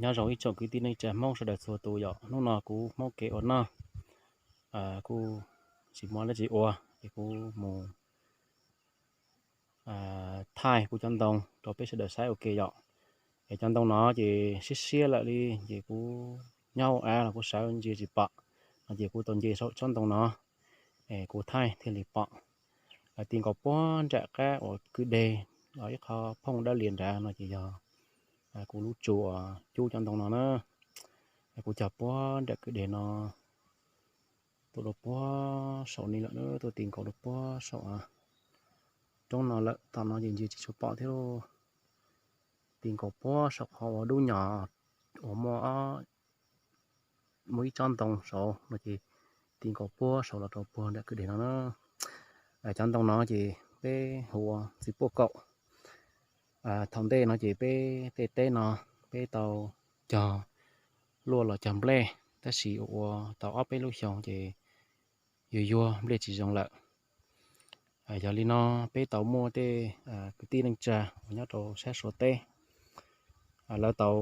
Nyob zoo ib tsoom kwv tij neej tsa Hmoob sawv daws txhua tus yom. Hnub no kuv Hmoob kev ua noj, kuj tsis muaj dab tsi ua, ces kuv mus thaij kuv cov ntoo rau peb sawv daws saib ua ke yom. Es cov ntoo no ces siab siab lawm li, ces kuv nyob hauv av los kuv sawv ntsia tsis pom, no ces kuv tau nce saum tsob ntoo no, es kuv thaij thiaj li pom. Ti nkaus puag nram qab uas kwj deg los ib qho phooj dawb lias nrad no ces yog kuv lub tsu uas cub cov ntoo no na. Kuv cog puag nram kwj deg no, tuaj rau puag saum ni lawm, tuaj ti nkaus rau puag saum roob no lawm, tom no ces ntsia tsis tshua pom thiab lauj. Ti nkaus puag saum qhov uas dub nyos uas muaj muaj ib tsob ntoo saud no ces ti nkaus puag saud los rau puag nram kwj deg no na. Cov ntoo no ces peb hu ua txiv puaj kaum. Thaum ntej no ces peb tej teb no peb tau cog luaj los cog nplej, tab sis ua tau ob peb lub xyoo ces yuag yuag nplej tsis zoo lawm. Yog li no peb tau muaj tej kwv tij neej tsa uas nyob rau sab Suav teb, lawv tau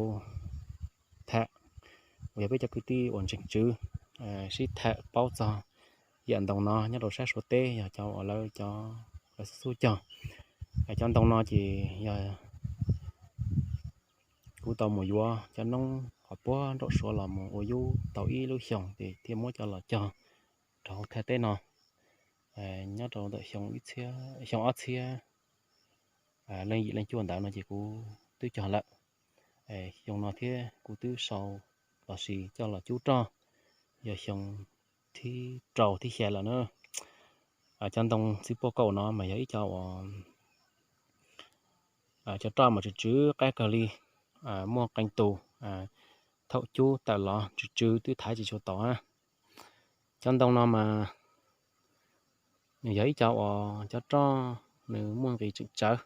tham, uas yog peb cov kwv tij uas ntseeg Tswv sib tham paub txog yam ntoo no nyob rau sab Suav teb, yog cov uas lawv cov lawv xub xub cog. Cov ntoo no ces yog kuv tau mus yuav cov noob qhov puag nraum Suav los mus ua yub tau ib lub xyoos ces thiaj muab coj los cog rau hauv thaj teb no. Nyob rau ntawm xyoo ob txhiab leej yim leej cuaj ntawd no ces kuv twb cog lawm. Xyoo no thiab kuv twb sau los sis coj los cub roj, yog xyoo thib rau thib xya lawm na. Cov ntoo txiv puaj kaum no mas yog ib co uas cov roj mas tsw tsw qab kawg li, muaj qee tus thaum cub tawm los tsw tsw twb thaiv tsis tshua tau. Cov ntoo no mas nws yog ib co uas cov roj nws muaj nqis tseem tsawv.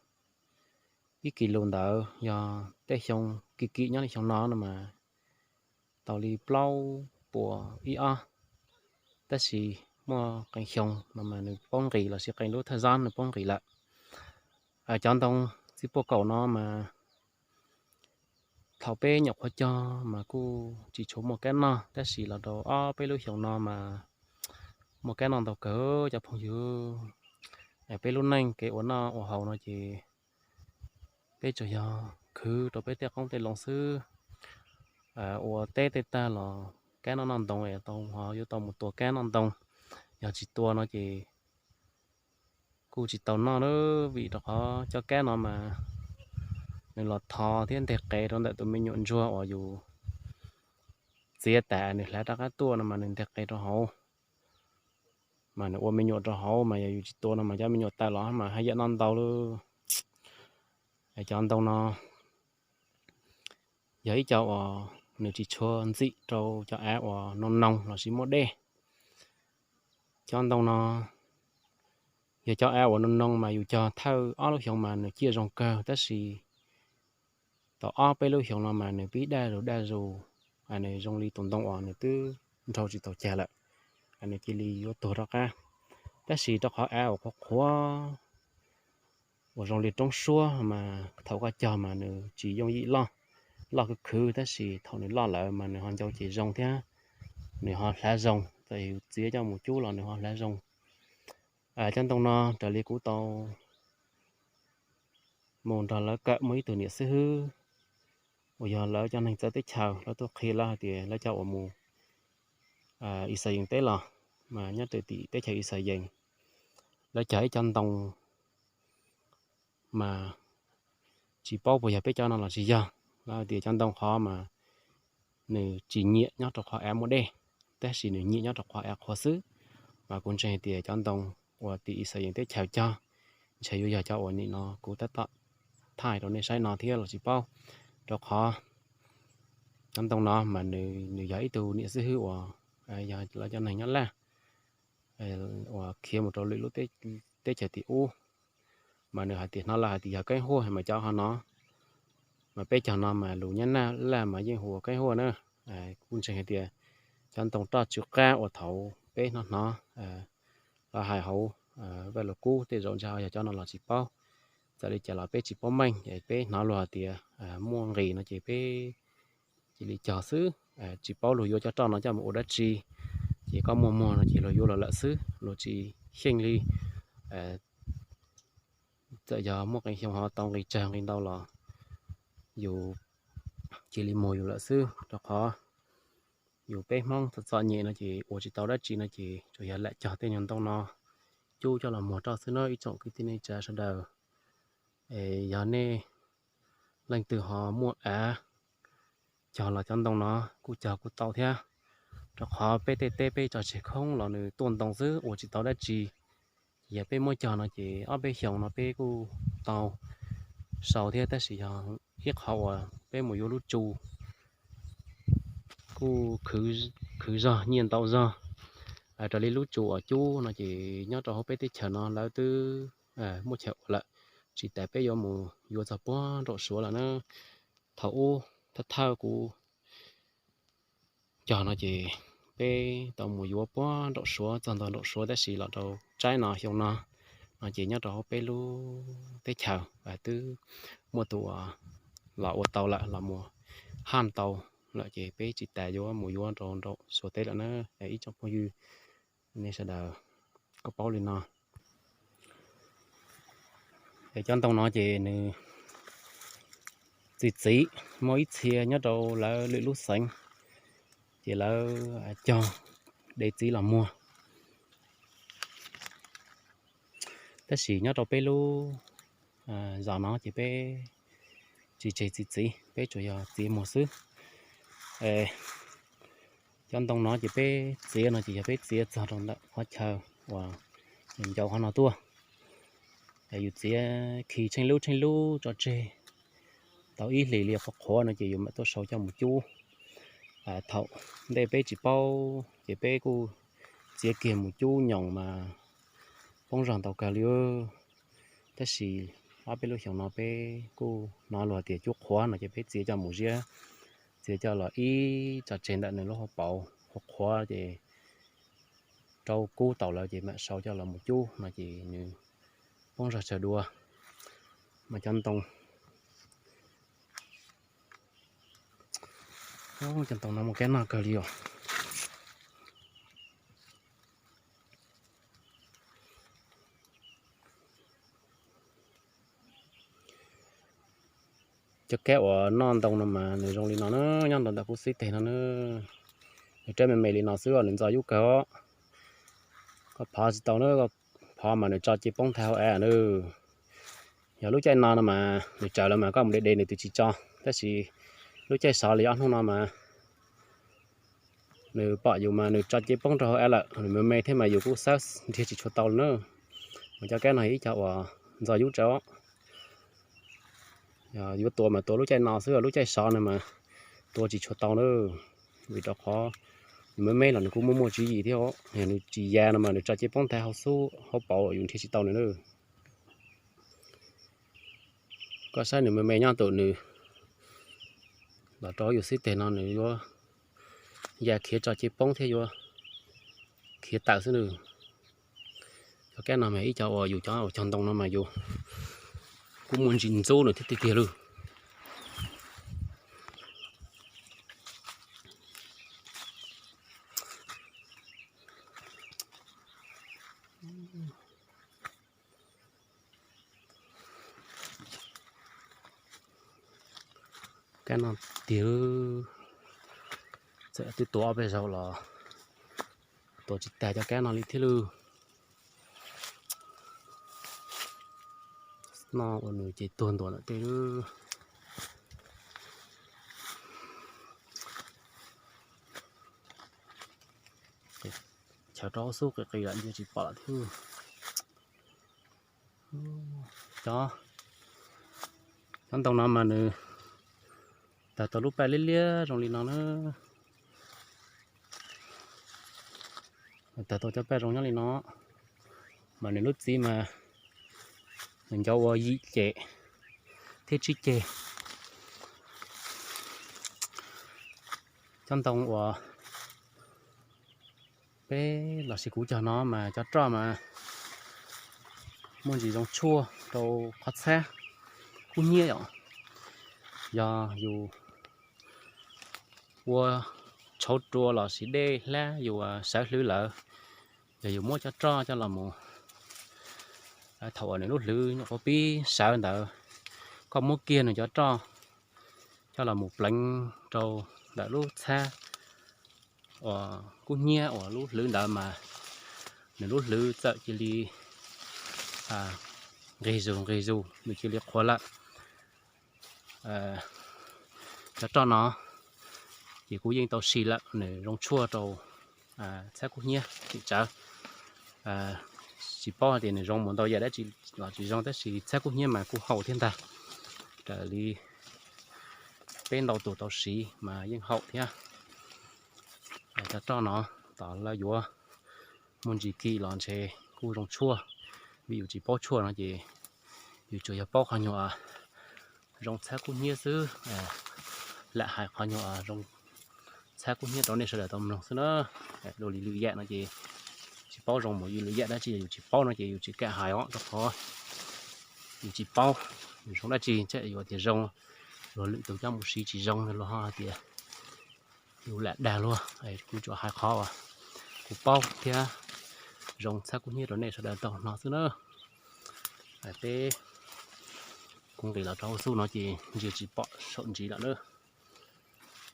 Ib kis lus ntawd yog tej xyoo kim kim nyob li xyoo no no mas tau li plaub puas ib ob, tab sis muaj qee xyoo no mas nws poob nqis los sis qee lub thawj zab nws poob nqis lawm. Cov ntoo txiv puaj kaum no mas thaum peb nyuam qhuav cog mas kuj tsis tshua muaj kab noj, tab sis los rau ob peb lub xyoo no mas muaj kab noj ntau kawg cov phooj ywg. Peb lub neej kev ua noj ua haus no ces peb tsuas yog khwv rau peb tej qoob tej loo xwb. Ua teb tej tag los kab noj noj ntoo es tau ho yuav tau mus tua kab noj ntoo, yog tsis tua no ces kuj tsis tau noj na, vim rau qhov cov kab no mas nws los thov thiab nteg qe rau ntawm tus me nyuam ntsuag uas yus txiav tas nws hlav rov qab tuaj no mas nws nteg qe rau hauv, mas nws ua me nyuam rau hauv, mas yog yus tsis tua no mas cov me nyuam tawm los mas haj yam noj ntau lawm. Cov ntoo no yog ib co uas nws tsis tshua ntxim rau cov av uas noo noo los sis muaj dej. Cov ntoo no yog cov av uas noo noo mas yus cog thawj ob lub xyoo mas nws ciaj zoo kawg, tab sis tau ob peb lub xyoo no mas nws pib daj zus daj zus, nws zoo li tus ntoo uas nws twb nrhau tsis tau cag lawm, nws cia li yuav tuag rov qab. Tab sis rau qhov av uas qhuav qhuav uas zoo li roob suab mas thaum koj cog mas nws tsis yooj yim loj, loj khwv khwv, tab sis thaum nws loj lawm mas nws ho ncau ces zoo thiab nws ho hlav zoo, txawm yus txiav coj mus cub los nws ho hlav zoo. Cov ntoo no raws li kuv tau mus nrog lawv kawm muaj ib tug niam xib hwb uas yog lawv cov neeg txawv teb chaws, lawv tuaj qhia lawv hais tias lawv cov uas mus Ixayees teb los, mas nyob rau tim teb chaws Ixayees, lawv cog ib cov ntoo mas tsis paub puas yog peb cov no los tsis yog. Lawv hais tias cov ntoo qhov mas nws tsis nyiam nyob rau qhov av muaj dej, tab sis nws nyiam nyob rau qhov av qhuav xwb. Mas kuv ntseeg hais tias cov ntoo uas tim Ixayees teb chaws cog ntshe yuav yog cov uas nim no kuv tab tom thaij rau nej saib no thiab los tsis paub, rau qhov cov ntoo no mas nws yog ib tug niam xib hwb uas yog lawv cov neeg nyob Laj uas khiav mus rau lwm lub teb chaws tim ub, mas nws hais tias hnov lawv hais tias yog keeb huaj mas cov ho no, mas peb cog no mas lus nyob Laj mas yeej hu ua keeb huaj na. Kuv ntseeg hais tias cov ntoo roj tsw qab uas thaum peb hnov hnov lawv hais hauv Vaj Lug Kub tej zaum ntshe ho yog cov no los tsis paub. Txawm li cas los peb tsis paub meej, peb hnov luag hais tias muaj nqis no ces peb cia li cog xwb, tsis paub luag yuav cov roj no coj mus ua dab tsi. Ces koj muag muag no ces luag yuav los lawm xwb, luag tsis xyeej li. Txawm yog muaj qee xyoo ho tau nqi tsawg nqi ntau los yus cia li muag yus lawm xwb, rau qhov yus peb Hmoob txom txom nyem no ces ua tsis tau dab tsi no ces tsuas yog lam cog tej nyuag ntoo no cub coj los muag roj xwb na ib tsoom kwv tij neej tsa sawv daws. Es yog nej leej twg ho muaj av cog los cov ntoo no kuj cog kuj tau thiab, rau qhov peb tej teb peb tso tseg khoob los nws tuaj ntoo xwb ua tsis tau dab tsi. Ces yog peb muab cog no ces ob peb xyoos no peb kuj tau sau thiab, tab sis yog ib qhov uas peb mus yuav lub tsu kuj khwv zog nyiaj ntau zog. Raws li lub tsu uas cub no ces nyob rau hauv peb teb chaws no lawv twb muaj chaw ua lawm, tsis tas peb yuav mus yuav txog puag nraum Suav lawm na. Thaum ub thawj thawj kuv cog no ces peb tau mus yuav puag nraum Suav txog ntua nraum Suav tab sis los rau tsaib no xyoo no, no ces nyob rau hauv peb lub teb chaws twb muaj tus uas los ua tau lawm los mus haj tau lawm ces peb tsis tas yuav mus yuav rau nraum Suav teb lawm na. Ib tsoom phooj ywg, nej sawv daws kuj paub li no. Es cov ntoo no ces nws txi txiv, muaj ib txhia nyob rau lawv lwm lub xeev ces lawv cog de txiv los muag. Tab sis nyob rau peb lub zos no ces peb tsis tseg txiv txiv, peb tsuas yog txiav muag xwb. Cov ntoo no ces peb txiav no ces yog peb txiav txog rau ntawm qhov chaw uas ncauj qhov no tuaj. Yus txiav khi tsheej lub tsheej lub tso tseg tau ib hlis li qhuav qhuav no ces yus mam tuaj sau coj mus cub. Thaum ntej peb tsis paub ces peb kuj txiav kiag mus cub nyoos mas poob zog ntau kawg li. Tab sis ob peb lub xyoos no peb kuj hnov luag tias cub qhuav no ces peb txiav coj mus ziab, txiav coj los ib tso tseg ntawm nws lub hauv paus qhuav qhuav ces rau kub tau lawm ces mam sau coj los mus cub no ces nws poob zog tsawg dua. Mas cov ntoo, cov ntoo no muaj kab noj kawg li os. Cov kab uas noj ntoo no mas nws zoo li no na, nyob rau ntawm kuv xib teg no na. Nws rab me me li no xwb os, nws ntxo yub kawg os. Koj phov tsis tau na, phov mas nws tso ces poob nthav hauv av na. Yog lub caij no no mas nws tsaws lawm mas koj mus de de nws twb tsis tso, tab sis lub caij sov li ob hnub no mas nws pom yus mas nws tso ces poob rau hauv av lawm, nws me me thiab mas yus kuj xawb nrhiav tsis tshua tau li na. Mas cov kab no ib co uas ntxo yub tsawv os. Yuav tua mas tua lub caij no xwb, lub caij sov no mas tua tsis tshua tau na. Vim rau qhov nws me me los nws kuj muaj muaj tswv yim thiab os, yog nws tsis ya no mas nws tso ces poob nthav hauv xub hauv paus yus nrhiav tsis tau nws na. Koj saib nws me me nyob tus nws los rau yus xib teg no nws yuav ya khiav tso ces poob thiab yuav khiav tawm xwb nws. Cov kab no mas ib co uas yus cov uas cog ntoo no mas yus kuj muaj ntsis ntxub nws thiab tiag tiag lawm. Kab no tiag, txawm twb tua ob peb zaug los tua tsis tag cov kab no li thiab lawm. Noj ua nws ces tuag ntua ntawm tej lawm. Chaw rau hauv xub qis qis lawm ntsia tsis pom lawm thiab. Cov, cov ntoo no mas nws tawg tau lub paj liab liab zoo li no na. Tawg tau cov paj zoo nyob li no, mas nws lub txiv mas nws ncau ua yim ceg thiab tsib ceg. Cov ntoo uas peb los sis kuv cog no mas cov roj mas muaj ntsis zoo tshuaj rau qhov txhab kub hnyiab yom. Yog yus ua tshauv rua los sis dej hlab yus sawv hlwv lawm, yog yus muab cov roj coj los mus, thaum uas nws lub hlwv nyuam qhuav pib sawv ntawd, koj muab kiag nws cov roj coj los mus pleev rau ntawm lub txhab uas kub hnyiab uas lub hlwv ntawd mas nws lub hlwv txawm cia li nqis zus nqis zus, nws cia li qhuav lawm. Cov roj no ces kuv yeej tau sim lawm, nws zoo tshuaj rau txhab kub hnyiab tseem tsawv. Tsis paub hais tias nws zoo mus ntau yam dab tsi los tsis zoo, tab sis txhab kub hnyiab mas kuj haum thiab ntag. Raws li peb ntau tus tau siv mas yeej haum thiab. Cov roj no tom lawv yuav muaj ntsis kim los ntshe kuj zoo tshuaj, vim yus tsis paub tshuaj no ces yus tsuas yog paub qhov nyuag zoo txhab kub hnyiab xwb, lam hais qhov nyuag zoo txhab kub hnyiab rau nej sawv daws tau mloog xwb na. Dua li lwm yam no ces tsis paub zoo mus li lwm yam dab tsi, yus tsis paub no ces yus tsis kam hais os, rau qhov yus tsis paub nws zoo dab tsi, tsam yuav tias zoo luag lwm tus coj mus siv tsis zoo los ho hais tias yus lam dag luag. Kuv tsuas hais qhov uas kuv paub thiab zoo txhab kub hnyiab rau nej sawv daws tau hnov xwb na. Peb kuv nqis los rau hauv xub no ces ntsia tsis pom saum ntsis lawm na.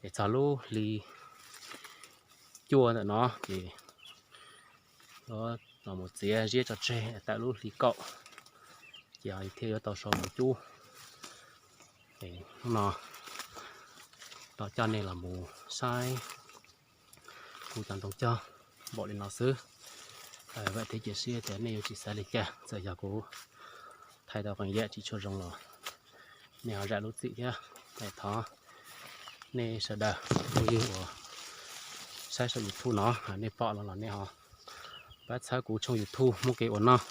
Es txog lub hli cuaj ntawm no ces yuav los mus txiav ziab tso tseg tawm lub hli kaum, ces thiaj yuav tau sau mus cub. Hnub no los coj nej los mus saib kuv cov ntoo cog npaum li no xwb. Vam thiab cia siab tias nej yuav tsis xav li cas, txawm yog kuv thaij tau qee yam tsis tshua zoo los nej ho zam lub txim thiab. Thov nej sawv daws phooj ywg uas saib saum YouTube no, nej pom no los nej ho pab txhawb kuv tshooj YouTube Hmoob Kev Ua Noj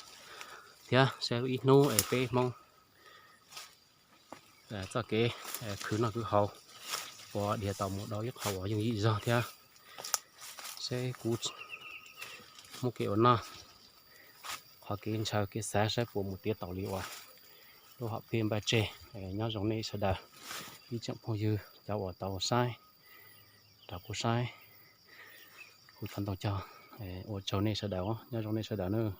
thiab saib ib hnub es peb Hmoob txoj kev khwv noj khwv haus puas dhia tau mus dau ib qho uas yooj yim zog thiab. Saib kuv Hmoob Kev Ua Noj qhov kev ntshaw kev xav saib puas mus tiav taus li uas lub hom phiaj npaj tseg. Nyob zoo nej sawv daws ib tsoom phooj ywg cov uas tau saib rau kuv saib kuv cov ntoo cog. Ua tsaug nej sawv daws, nyob zoo nej sawv daws nawb.